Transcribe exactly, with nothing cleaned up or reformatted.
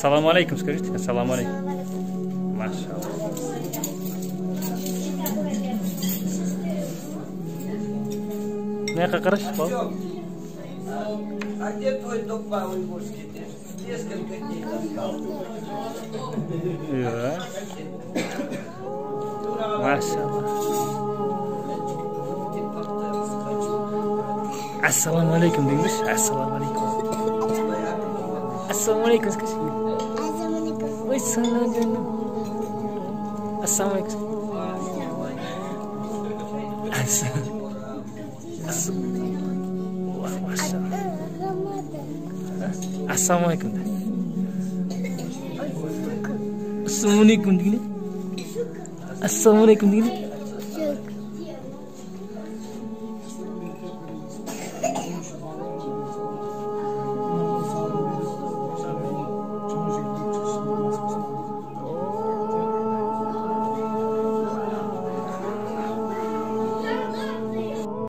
Ассаламу алейкум, скажите. Ассаламу алейкум. Машалла. Не, как раз пол? А где твой дуб по-уйгурски? Ты ж несколько дней таскал. Да. Машалла. Ассаламу алейкум деңдерші. Ассаламу алейкум. Ассаламу алейкум, скажи. Ой, сынған жаным. Ассаламу алейкум. Ас-, ас-, Ассаламу алейкум. Ассаламу алейкум дегені. Ассаламу алейкум дегені.